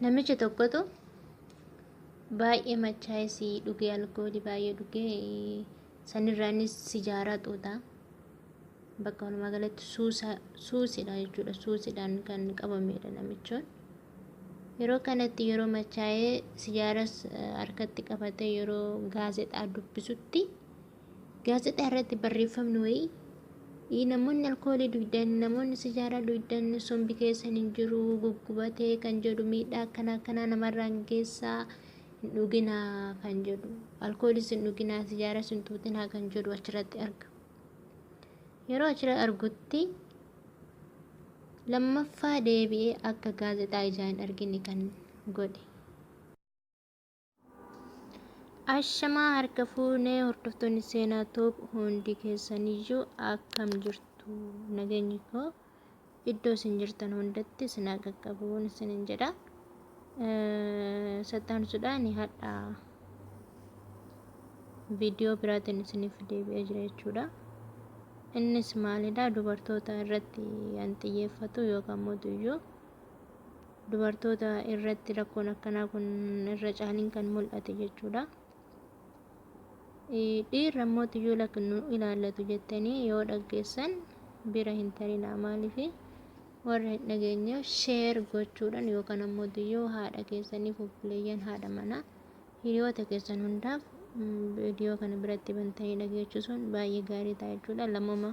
Namicha tokkotu baay'ee machaa'ee si dhugee alkoolii baay'ee dhugee sanirraanis sijaaraa xuuxa. Bakka walumaa galatti suusa suusidha jechuudha. Suusidhaan kan qabamedha namichoon. Yeroo kanatti yeroo machaa'ee sijaaras harkatti qabatee yeroo gaazexaa dubbisutti gaazexaa irratti barreeffamni wayii namoonni alkoolii dhugdan, namoonni sijaaraa dhugdan sombi keessan hin jiru guggubatee kan jedhu, miidhaa akkana akkanaa namarraan geessaa, hin dhuginaa kan jedhu, alkooliis hin dhuginaa, sijaaras hin xuuxinaa kan jedhu achirratti arga. Yeroo achirra argutti lammaffaa deebi'ee akka gaazexaa ijaan hin argine kan godhe. Ashamaa, harka fuunee hordoftoonni Seenaa Tube hundi keessaniyyuu akkam jirtu? Nageenyi koo iddoo isin jirtan hundatti isin haa qaqqabuun isinin jedha. Sattaansuudhaan hadha viidiyoo biraatiin isiniif deebi'ee jira jechuudha. Innis maalidha? Dubartoota irratti kan xiyyeeffatu yookaan mootuyyuu dubartoota irratti rakkoon akkanaa kun irra caaliin kan mul'ate jechuudha. Dhiirra immoo tiyyuu lakki nu ilaallatu jettanii yoo dhaggeessan bira hin tarinaa, maaliif warra hin dhageenyeef sheer gochuudhaan yookaan ammoo tiyyuu haadha keessaniif, obboleeyyan, haadha manaa, hiriyoota keessan hundaaf viidiyoo kana biratti bantanii dhageechisuun baay'ee gaarii ta'a jechuudha. Lammuma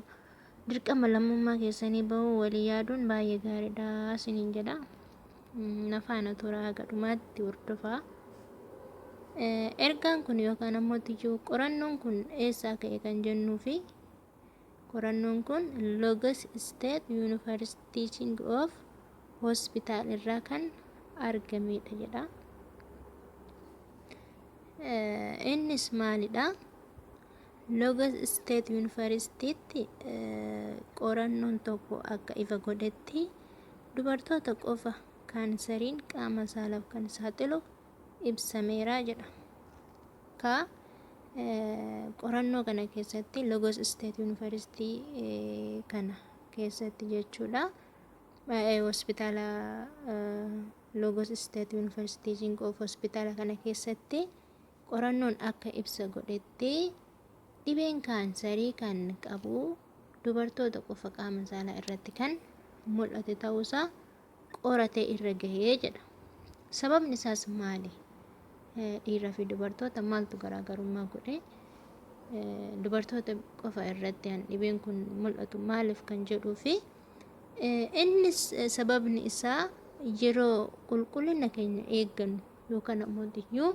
dirqama lammummaa keessanii bahuu walii yaaduun baay'ee gaariidha isiniin jedha. Na faana turaa, haga dhumaatti hordofaa. Ergaan kun yookaan ammoo tiyyuu qorannoon kun eessaa ka'e kan jennuu fi qorannoon kun Lagos State University Teaching of Hospital irraa kan argamedha jedha. Innis maalidha? Lagos State Universitytti qorannoon tokko akka ifa godhetti dubartoota qofa kaansariin qaama saalaaf kan saaxilu ibsameera jedha. Ka qorannoo kana keessatti Lagos State University kana keessatti jechuudha. Hospitaala Lagos State University Teaching of Hospitaala kana keessatti qorannoon akka ibsa godhetti dhibeen kaansarii kan qabu dubartoota qofa qaama saalaa irratti kan mul'ate ta'uusaa qoratee irra gahee jedha. Sababni isaas maali? Dhiiraa fi dubartoota maaltu garaagarummaa godhe? Dubartoota qofa irratti kan dhibeen kun mul'atu maaliif kan jedhuu fi innis sababni isaa yeroo qulqullina keenya eeggannu yookaan ammoo iyyuu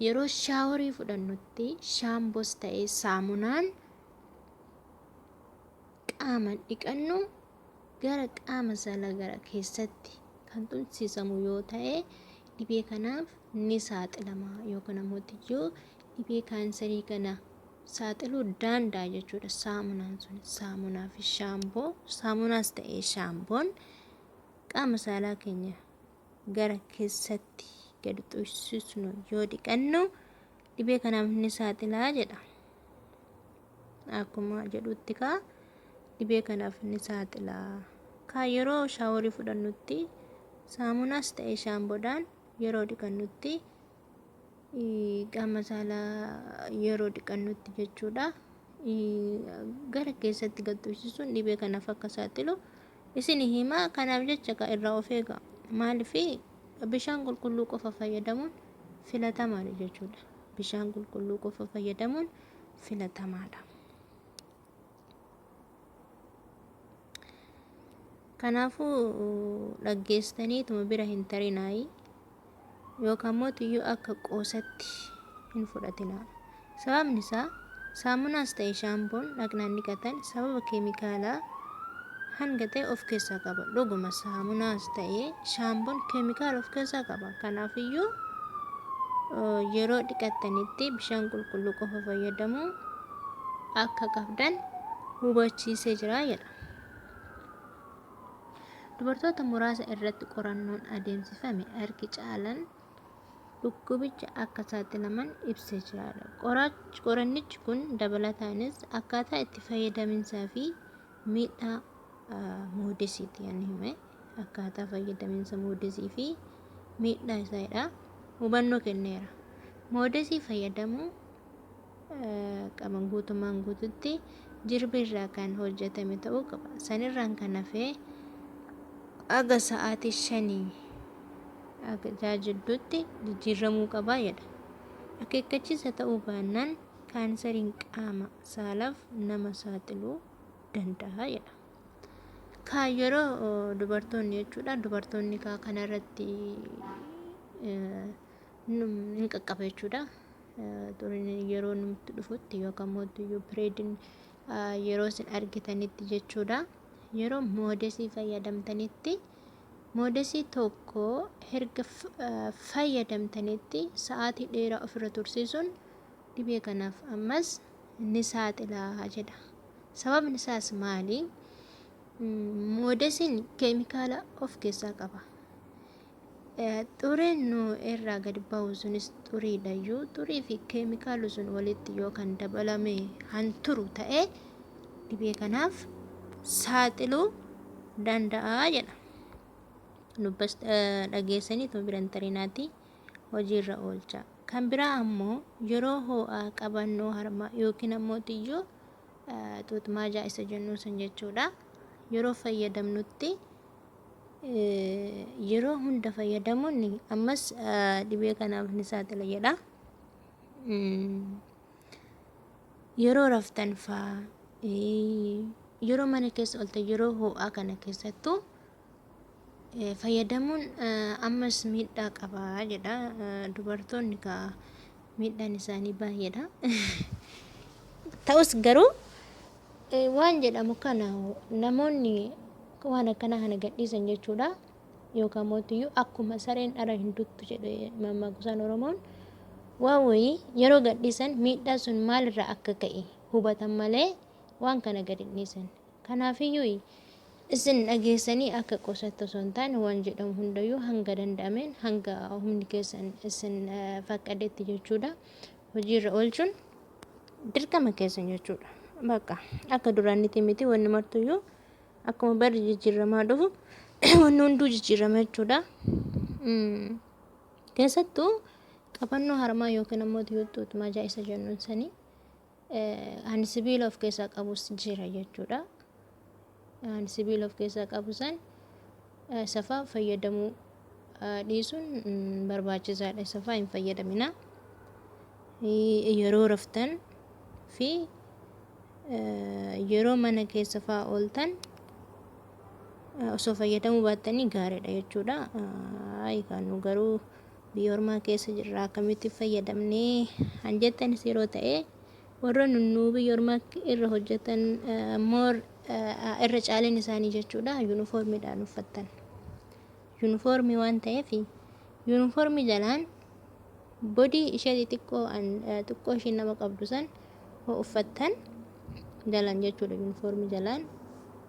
yeroo shaaworii fudhannutti shaamboos ta'ee saamunaan qaama dhiqannu gara qaama saalaa gara keessatti kan xunsiisamu yoo ta'e dhibee kanaaf ni saaxilama yookaan ammoo iyyuu dhibee kaansarii kana saaxiluu danda'a jechuudha. Saamunaan sun saamunaa fi shaamboo, saamunaas ta'ee shaamboon qaama saalaa keenya gara keessatti gadi xuysisnu yoo dhiqannu dhibee kanaaf ni saaxilaa jedha. Akkuma jedhutti kaa dhibee kanaaf ni saaxilaa. Kaa yeroo shaaworii fudhannutti saamunaas ta'e shaamboodhaan yeroo dhiqannutti, qaama saalaa yeroo dhiqannutti jechuudha. Gara keessatti gad xuysisuun dhibee kanaaf akka saaxilu isin hima. Kanaaf jecha ka irraa of eega. Maaliif? Bishaan qulqulluu qofa fayyadamuun filatamaadha jechuudha. Bishaan qulqulluu qofa fayyadamuun filatamaadha. Kanaafuu dhaggeessitaniituma bira hin tarinaayi yookaan mootiyyuu akka qoosatti hin fudhatinaa. Sababni isaa saamunaas ta'e shaampoon dhaqnaan dhiqatan sababa keemikaalaa hanga ta'e of keessaa qaba. Dhuguma saamunaas ta'e shaampoon keemikaala of keessaa qaba. Kanaafiyyuu yeroo dhiqattanitti bishaan qulqulluu qofa fayyadamuu akka qabdan hubachiisee jira jedha. Dubartoota muraasa irratti qorannoon adeemsifame harki caalan dhukkubicha akka saaxilaman ibsee jira. Qorannichi kun dabalataanis akkaataa itti fayyadaminsaa fi miidhaa moodesiiti kan hime. Akkaataa fayyadaminsa moodesii fi Miidhaa isaadha hubannoo kenneera. Moodesii fayyadamuu qaban guutumaan guututti jirbi irraa kan hojjetame ta'uu qaba. Sanirraan kan hafee haga sa'aatii 5 haga 6 jidduutti jijjiiramuu qaba jedha. Akeekkachiisa ta'uu baannaan kaansariin qaama saalaaf nama saaxiluu danda'a jedha. Kaa yeroo dubartoonni jechuudha, dubartoonni kaa kanarratti hin qaqqaba jechuudha. Xuriin yeroo nutti dhufutti yookaan mootiyyuu pireediin yeroo isin argitanitti jechuudha. Yeroo moodesii fayyadamtanitti, moodesii tokko erga fayyadamtanitti sa'aatii dheeraa ofirra tursiisuun dhibee kanaaf ammas ni saaxila jedha. Sababni isaas maali? Moodesiin keemikaala of keessaa qaba. Xuriin nu irraa gad bahu sunis xuriidhayyuu, xurii fi keemikaalli sun walitti yoo kan dabalame hanturu ta'e dhibee kanaaf saaxiluu danda'a jedha. Dubbas dhageessanii tuma biran tarinaati hojiirra oolcha. Kan biraa ammoo yeroo hoo'aa qabannoo harmaa yookiin ammoo xiyyoo xuuxmaajaa isa jennuu san jechuudha. Yeroo fayyadamnutti, yeroo hunda fayyadamuun ammas dhibee kanaaf ni saaxila jedha. Yeroo raftan faa, yeroo mana keessa ooltan, yeroo ho'aa kana keessattuu fayyadamuun ammas miidhaa qaba jedha. Dubartoonni kaa miidhaan isaanii baay'eedha. Ta'us garuu waan jedhamu kana namoonni waan akkanaa kana gadhiisan jechuudha. Yookaan mootiyyuu akkuma sareen dhara hin duttu jedhe mammaakusaan Oromoon. Waan wayii yeroo gadhiisan miidhaa sun maalirraa akka ka'e hubatan malee waan kana gadi hin dhiisan. Kanaafiyyuu isin dhageessanii akka qosatti osoo hin taane, waan jedhamu hundayyuu hanga danda'ameen, hanga humni keessan isin faqqadetti jechuudha, hojiirra oolchuun dirqama keessan jechuudha. Bakka akka duraanitti miti, wanni martuyyuu akkuma barri jijjiiramaa dhufu wanni hunduu jijjiirama jechuudha. Keessattuu qabannoo harmaa yookiin ammoo xuuxmaajaa isa jennuun sanii ani sibiila of keessaa qabus jira jechuudha. Ani sibiila of keessaa qabu san safaa fayyadamuu dhiisuun barbaachisaadha. Safaa hin fayyadamina. Yeroo raftan fi yeroo mana keessa fa'aa ooltan osoo fayyadamuu baattanii gaariidha jechuudha. Egaa nu garuu biyya ormaa keessa jirra, akkamitti fayyadamnee han jettanis yeroo ta'e, warroonni nu biyya ormaa irra hojjetan more irra caaleen isaanii jechuudha yuunifoormiidhaan uffattan. Yuunifoormii waan ta'eef yuunifoormii jalaan bodii ishee xixiqqoo xiqqoo isheen nama qabdu san yoo uffattan jalaan jechuudha, yuunifoormii jalaan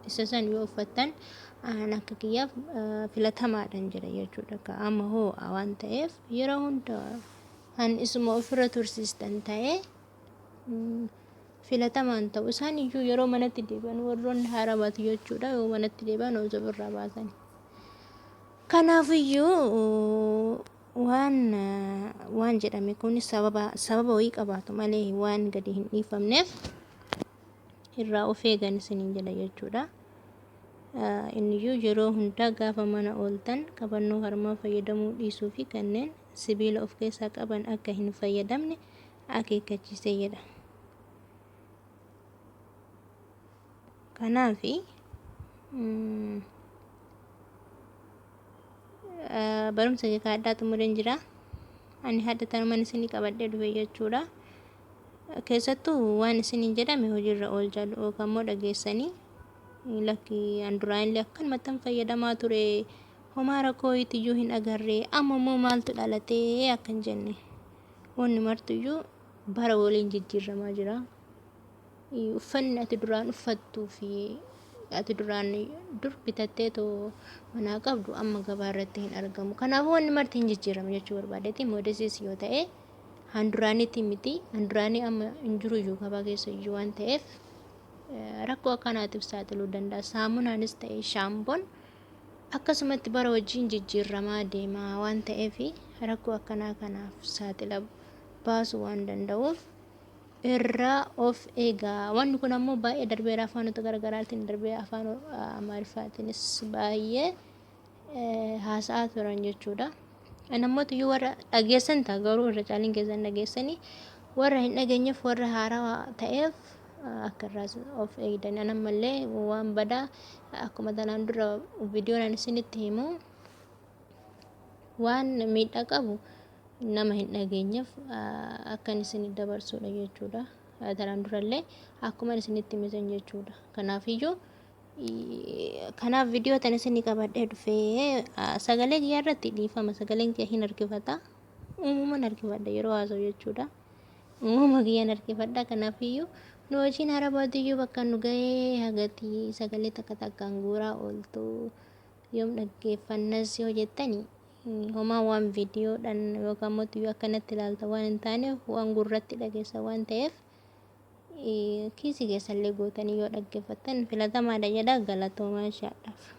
isa san yoo uffattan aan akka kiyyaaf filatamaadhaan jira jechuudha. Ka amma hoo'a waan ta'eef yeroo hunda han isuma ofirra tursiistan ta'ee filatamaan ta'u. Isaan iyyuu yeroo manatti deebi'an, warroonni haaraa jechuudha, yoo manatti deebi'an osoo ofirraa baasan. Kanaafiyyuu waan jedhame kun sababa wayii qabaatu malee waan gadi hin dhiifamneef irraa of eegan isiniin jedha jechuudha. Inniyyuu yeroo hundaa gaafa mana ooltan qabannoo harmaa fayyadamuu dhiisuu fi kanneen sibiila of keessaa qaban akka hin fayyadamne akeekkachiisee jedha. Kanaafi barumsa kaadhaa xumureen jira. Ani hadda tanuman isinii qabadhee dhufe jechuudha. Keessattuu waan isiniin jedhame hojiirra oolchaa yookaan immoo dhageessanii, lakki an duraanillee akkanumattan fayyadamaa ture, homaa rakkoo wayiitiyyuu hin agarree, amma immoo maaltu dhalatee akka hin jenne, wanni martuyyuu bara waliin jijjiiramaa jira. Uffanni ati duraan uffattuu fi ati duraan dur bitattee too manaa qabdu amma gabaa irratti hin argamu. Kanaafuu wanni marti hin jijjiirama jechuu barbaadeeti. Moodesiis yoo ta'e handuraaniitti miti, handuraanii amma hin jiru iyyuu gabaa keessa iyyuu waan ta'eef rakkoo akkanaatiif saaxiluu danda'a. Saamunaanis ta'e shaampoon Akkasumatti bara wajjin jijjiirramaa deema waan ta'eef rakkoo akkanaa kanaaf saaxila baasuu waan danda'uuf irraa of eegaa. Wanni kun ammoo baay'ee darbeera afaanota garaagaraatiin darbee afaan Amaariffaatiinis baay'ee haasa'aa turan jechuudha. Namoota iyyuu warra dhageessan ta'a garuu irra caaliin keessan dhageessanii warra hin dhageenyeef warra haarawaa ta'eef akka irraa of eegdan. An ammallee waan badaa akkuma tanaan dura viidiyoon ani isinitti himu waan miidhaa qabu nama hin dhageenyeef akkan isin dabarsuudha jechuudha. Tanaan durallee akkuma isinitti himisan jechuudha. Kanaafiyyuu kanaaf viidiyoo tana isinii qabadhee dhufee sagalee kiyya irratti dhiifama sagaleen kiyya hin harkifata. Uumaman harkifadha yeroo haasa'u jechuudha. Uumama kiyyaan harkifadha kanaafiyyuu nu hojiin harabaatiyyuu bakka nu gahee hagati sagalee takka takkaan guuraa ooltu yoom dhaggeeffannas yoo jettani homaa waan viidiyoodhaan yookaan immoo akkanatti ilaalta waan hin taaneef waan gurratti dhageessa waan ta'eef kiisii keessallee gootanii yoo dhaggeeffattan filatamaadha jedha galatoomaa ishaadhaaf.